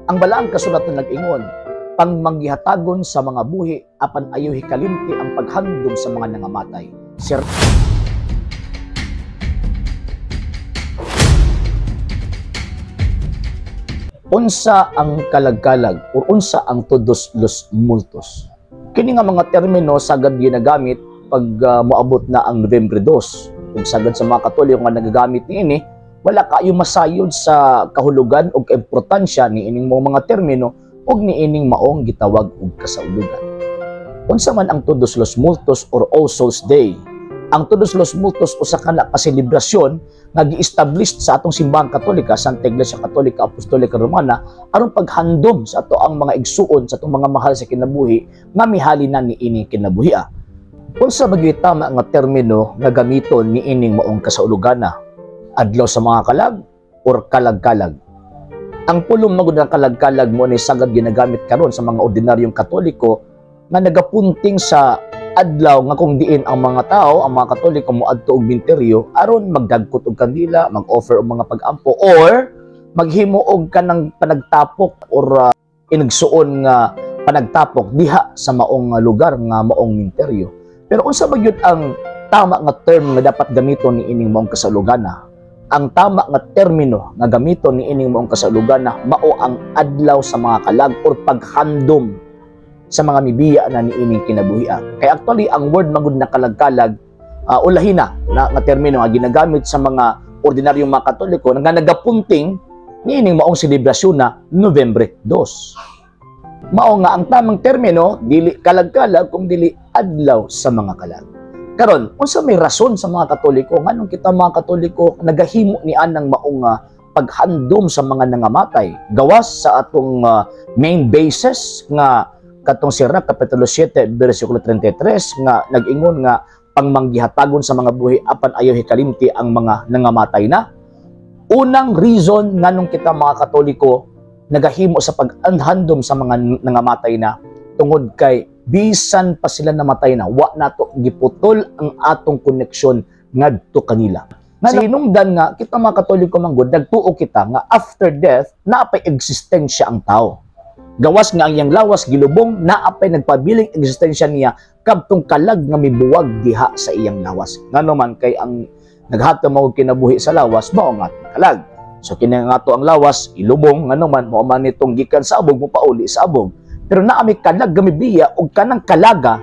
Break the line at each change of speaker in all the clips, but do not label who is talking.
Ang balaang kasulatan nag-ingon, pangmanggihatagon sa mga buhi apan ayaw hikalimti ang paghandom sa mga nangamatay. Sir Unsa ang kalagkalag or unsa ang todos los multos? Kini nga mga termino sagad ginagamit pag moabot na ang Nobyembre 2. Ug sagad sa mga Katoliko nga nagagamit niini, wala kaayo masayod sa kahulugan og importansya niining mga termino ug niining maong gitawag og kasaulugan. Unsa man ang Todos los Multos or All Souls Day? Ang Todos los Multos usa ka na kaselebrasyon nga gi-establish sa atong simbahang Katolika, Santa Iglesia Katolika Apostolika Romana, aron paghandom sa ato ang mga igsuon, sa atong mga mahal sa kinabuhi nga mihali na niining kinabuhia. Unsa ba gyud tama nga termino nga gamiton niining maong kasaulugana? Adlaw sa mga kalag or kalagkalag? Ang pulong magud nga kalagkalag mo ni sagad ginagamit karon sa mga ordinaryong Katoliko nga nagapunting sa adlaw nga kung diin ang mga tao, ang mga Katoliko moadto og minteryo aron magdagkot og kandila, mag-offer og mga pag-ampo or maghimo og kanang panagtapok or inigsuon nga panagtapok diha sa maong lugar nga maong minteryo. Pero unsa ba gyud ang tama nga term nga dapat gamiton niining maong kasaulugana? Ang tama nga termino nga gamiton niining maong kasaulugana mao ang adlaw sa mga kalag or paghandom sa mga mibiya na niining kinabuhia. Kaya actually ang word magud na kalagkalag ulahi na nga termino nga ginagamit sa mga ordinaryong mga Katoliko nga nagapunting niining maong selebrasyon na Nobyembre 2. Mao nga ang tamang termino dili kalagkalag kung dili adlaw sa mga kalag. Karon, unsa may rason sa mga Katoliko nganong kita mga Katoliko nagahimo ni anang maong paghandom sa mga nangamatay gawas sa atong main basis nga katong Sirach Kapitulo 7 versikulo 33 nga nag-ingon nga pangmanggihatagon sa mga buhi apan ayaw hikalimti ang mga nangamatay na? Unang reason nganong kita mga Katoliko nagahimo sa paghandom sa mga nangamatay na tungod kay bisan pa sila namatay na, wa nato giputol ang atong koneksyon ngadto kanila. Nga hinungdan nga kita mga Katoliko manggod nagtuo kita nga after death naapay eksistensya ang tao. Gawas nga ang iyang lawas gilubong, naapay nagpabiling eksistensya niya kabtong kalag nga mibuwag diha sa iyang lawas. Ngano man kay ang naghatag mo kinabuhi sa lawas mao nga kalag. So kini nga ato ang lawas ilubong, ngano man mao man nitong gikan sa abog mopauli sa abog. Pero naa may kalag nga mibiya og kanang kalaga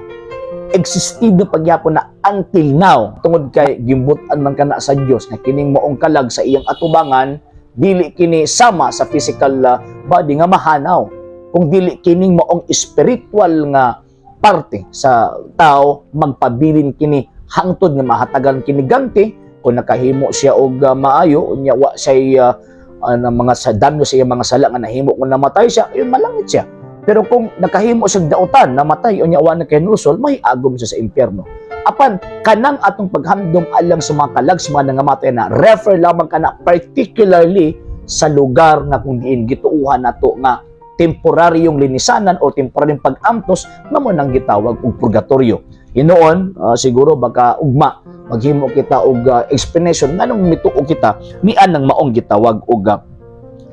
existido pagyapon na until now tungod kay gimbut-an man kana sa Dios nga kining maong kalag sa iyang atubangan dili kini sama sa physical body nga mahanaw, kung dili kining maong spiritual nga parte sa tao magpabilin kini hangtod nga mahatagan kini ganti kung nakahimo siya og maayo unya wa siya mga sa damyo sa iyang mga sala nga nahimo kung namatay siya, yun malangit siya. Pero kung nakahimo siya dautan, namatay unya wa na kay nusol, may agom siya sa impyerno. Apan kanang atong paghandom alang sa mga kalag sa mga nangamatay na refer lamang kana particularly sa lugar nga kung diin gituuhan nato nga temporaryong linisanan o temporaryong pag-amtos nga mo nang gitawag og purgatorio. Hinoon, siguro baka ugma maghimo kita og explanation nganong mituo kita nian nang maong gitawag og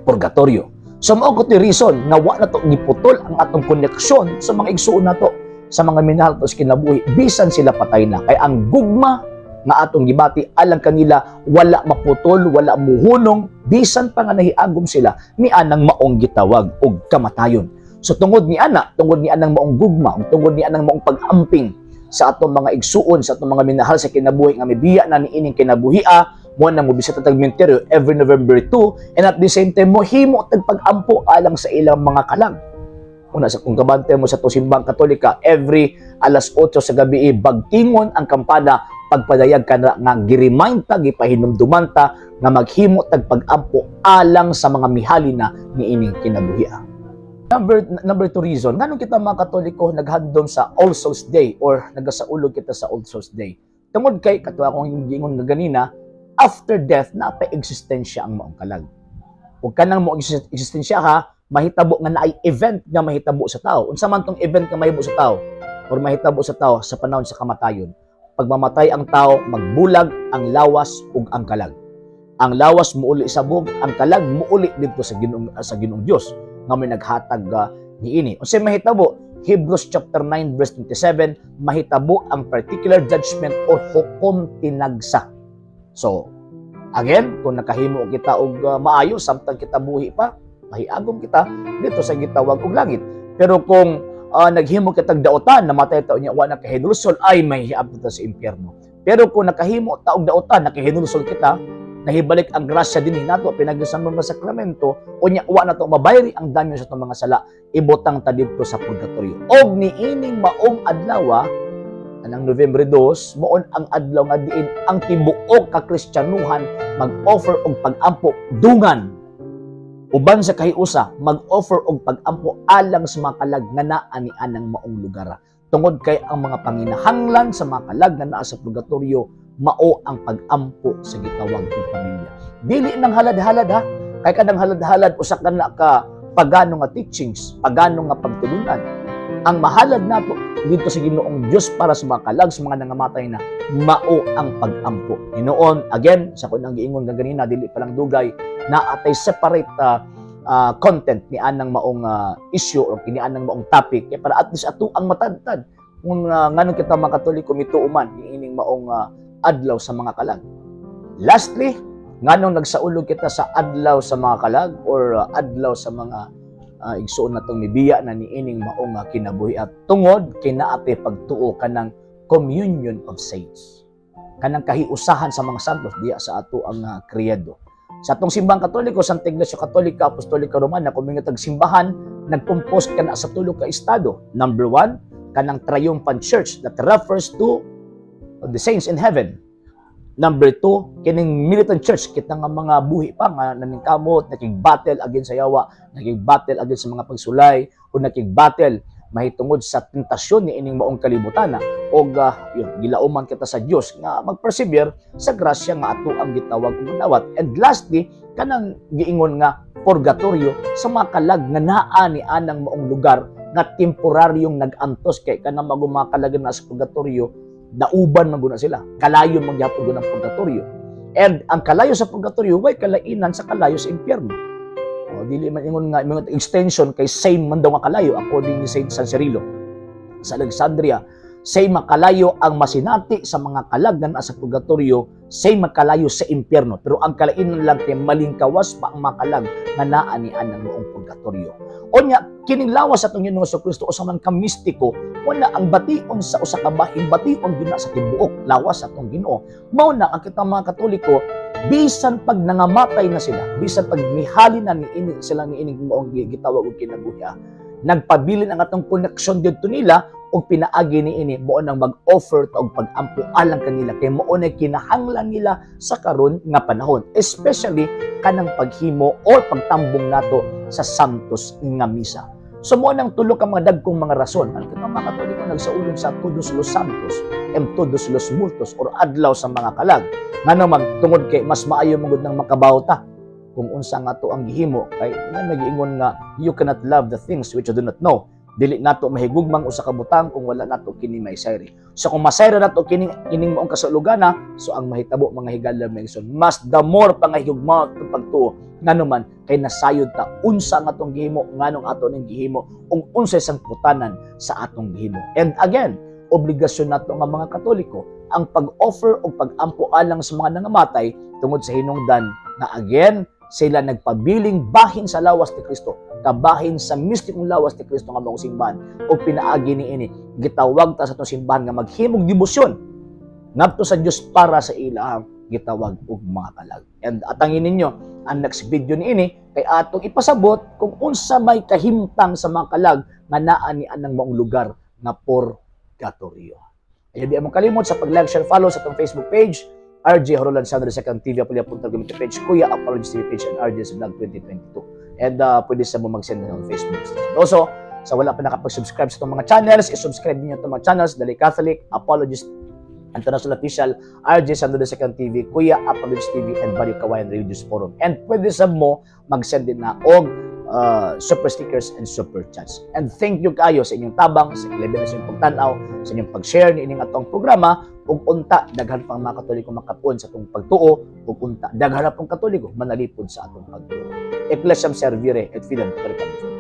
purgatorio. So mao ko ti reason nga wa nato giputol ang atong koneksyon sa mga igsuon nato, sa mga minahal to sa kinabuhi bisan sila patay na. Kay ang gugma nga atong gibati alang kanila wala maputol, wala muhunong bisan pa nga nahiagom sila ni anang maong gitawag og kamatayon. So tungod ni ana, tungod ni anang maong gugma, tungod ni anang maong pag-amping sa atong mga igsuon, sa atong mga minahal sa kinabuhi nga mibiya na niining kinabuhia, mo nang mobisita tag minteryo every November 2 and at the same time mohimo tag pag-ampo alang sa ilang mga kalag. Una sa kung kabante mo sa atong simbang Katolika, every alas 8 sa gabi bagtingon ang kampana pagpadayag ka na nga giremind ta, gipahinumduman ta nga maghimo tag pag-ampo alang sa mga mihali na niining kinabuhia. Number 2 reason nganong kita mga Katoliko naghandom sa All Souls Day or nagasaulog kita sa All Souls Day. Tungod kay katwa akong giingon nga ganina, after death naa pa eksistensya ang maong kalag. Ug kanang mo eksistensya ha, mahitabo nga naay event nga mahitabo sa tao. Unsa man tong event nga mahitabo sa tao or mahitabo sa tao sa panahon sa kamatayon? Pag mamatay ang tao, magbulag ang lawas ug ang kalag. Ang lawas muuli sa bug, ang kalag muuli didto sa Ginoong Dios nga may naghatag niini. Unsay mahitabo? Hebrews chapter 9 verse 27, mahitabo ang particular judgment or hukom tinagsa. So, again, kung nakahimo kita og maayo samtang kita buhi pa, mahiagom kita didto sa gitawag og langit. Pero kung naghimo kitag daotan, namatay ta unya wa na kahinulsol, ay mahiabot ta sa impyerno. Pero kung nakahimo ta og daotan, nakahinulsol kita, nahibalik ang grasya dinhi nato pinagi sa mga sakramento, unya wa na to mabayri ang damyo sa atong mga sala, ibutang ta didto sa purgatorio. Og niining maong adlaw, anang Nobyembre 2, moon ang adlaw nga diin ang tibuok ka Kristiyanuhan mag-offer og pag-ampo dungan uban sa kahiusa, mag-offer og pag-ampo alang sa mga kalag nga naa ni anang maong lugar, tungod kay ang mga panginahanglan sa mga kalag nga naa sa purgatorio mao ang pag-ampo sa gitawag og pamilya. Dili nang halad-halad ha, kay kanang halad-halad usa ka na ka pagano nga teachings, pagano nga pagtulunan. Ang mahalad nato didto sa Ginoong Dios para sa mga kalag, sa mga nangamatay na, mao ang pag-ampo. Hinoon, again, sa kun ang giingon nga ganina, dili pa lang dugay, naa tay separate content ni anang maong issue or kini anang maong topic kay para at least ato ang matadtad kung nganong kita mga Katoliko mituo man niining maong adlaw sa mga kalag. Lastly, nganong nagsaulog kita sa adlaw sa mga kalag or adlaw sa mga igsuon natong mibiya na niining maong kinabuhi, at tungod kay naa tay pagtuo kanang communion of saints, kanang kahiusahan sa mga santos diya sa ato ang credo. Sa atong Simbahang Katoliko, Santa Iglesia Katolika Apostolika Romana, kung mga tagsimbahan, nag-compose kana sa tulo ka estado. Number one, kanang triumphant church that refers to the saints in heaven. Number two, kining militant church, kita nga mga buhi pa nga naningkamot, nakig-battle against sa yawa, nakig-battle against sa mga pagsulay, o nakig-battle mahitungod sa tentasyon ni ining maong kalibutan o yun, gilauman kita sa Dios nga magpersevere sa grasya nga ato ang gitawag ug dawat. And lastly, kanang giingon nga purgatorio sa mga kalag nga naa ni anang maong lugar nga temporaryong nag-antos, kay kanang mga kalag na sa purgatorio, nauban man guna sila, kalayo man gyapon ng purgatorio. And ang kalayo sa purgatorio way kalainan sa kalayo sa impyerno. O, dili man ingon nga mga extension kay same man daw nga kalayo. According ni Saint San Cirilo sa Alexandria, same kalayo ang masinati sa mga kalag na nasa purgatorio, same kalayo sa impyerno, pero ang kalainan lang kay malingkawas pa ang mga kalag nga naa ni anang maong purgatorio. Unya kining lawas sa atong Ginoong Kristo usa man ka mistiko, wala ang bation sa usa ka bahin, bation gyud na sa tibuok lawas sa atong Ginoo. Mao na ang kita mga Katoliko, bisan pag nangamatay na sila, bisan pag mihali na ni ini sila ni ining maong gitawag og kinabuhi, nagpabilin ang atong connection didto nila og pinaagi ni ini mao nang mag-offer ta og pag-ampo alang kanila, kay mao na kinahanglan nila sa karon nga panahon, especially kanang paghimo or pagtambong nato sa Santos nga Misa. So mao nang tulo ka mga dagkong mga rason ang kita mga Katoliko nagsaulog sa Todos los Santos and Todos los Muertos or adlaw sa mga kalag. Ngano man? Tungod kay mas maayo magud nang makabaw ta kung unsa nga to ang gihimo, kay nga nagiingon nga you cannot love the things which you do not know. Dili nato mahigugmang usa ka butang kung wala nato kini maisayri. So kung masayra nato kini kining maong kasulugana, so ang mahitabo, mga higala, mga igsoon, mas the more pa nga higugma atong pagtuo, ngano man kay nasayod ta unsa nga atong gihimo, nganong ato ning gihimo, ug unsay sangputanan sa atong gihimo. And again, obligasyon nato nga mga Katoliko ang pag-offer og pag-ampo alang sa mga nangamatay tungod sa hinungdan nga again sila nagpabiling bahin sa lawas ni Kristo, kabahin sa mistikong lawas ni Kristo nga maong simbahan, o pinaagi ni ini gitawag ta sa atong simbahan nga maghimog debosyon ngadto sa Dios para sa ilahang gitawag og mga kalag. And atangin ninyo ang next video niini kay atong ipasabot kung unsa may kahimtang sa mga kalag nga naa ni anang maong lugar nga purgatorio. Ayaw di mo kalimot sa pag-like, share, follow sa atong Facebook page, RJ Horolan Sandro Second TV, Apulia Punta Community page, Kuya Apologies TV page, and RJ's Vlog 2022. And pwede sa mo mag-send na on Facebook. And also, sa wala pa nakapag-subscribe sa itong mga channels, i-subscribe niyo itong mga channels, Dali Catholic, Apologist International Official, RJ Sandro Second TV, Kuya Apologist TV, and Barrio Kawayan Religious Forum. And pwede sa mo mag-send din na og super stickers and super chats. And thank you kayo sa inyong tabang, sa ilabi na sa inyong pagtanaw, sa inyong pag-share niining atong programa ug unta daghan pang mga Katoliko makapuon sa atong pagtuo ug unta daghan pong Katoliko manalipod sa atong pagtuo. Ecclesiam Servire et Fidem Perpetuum.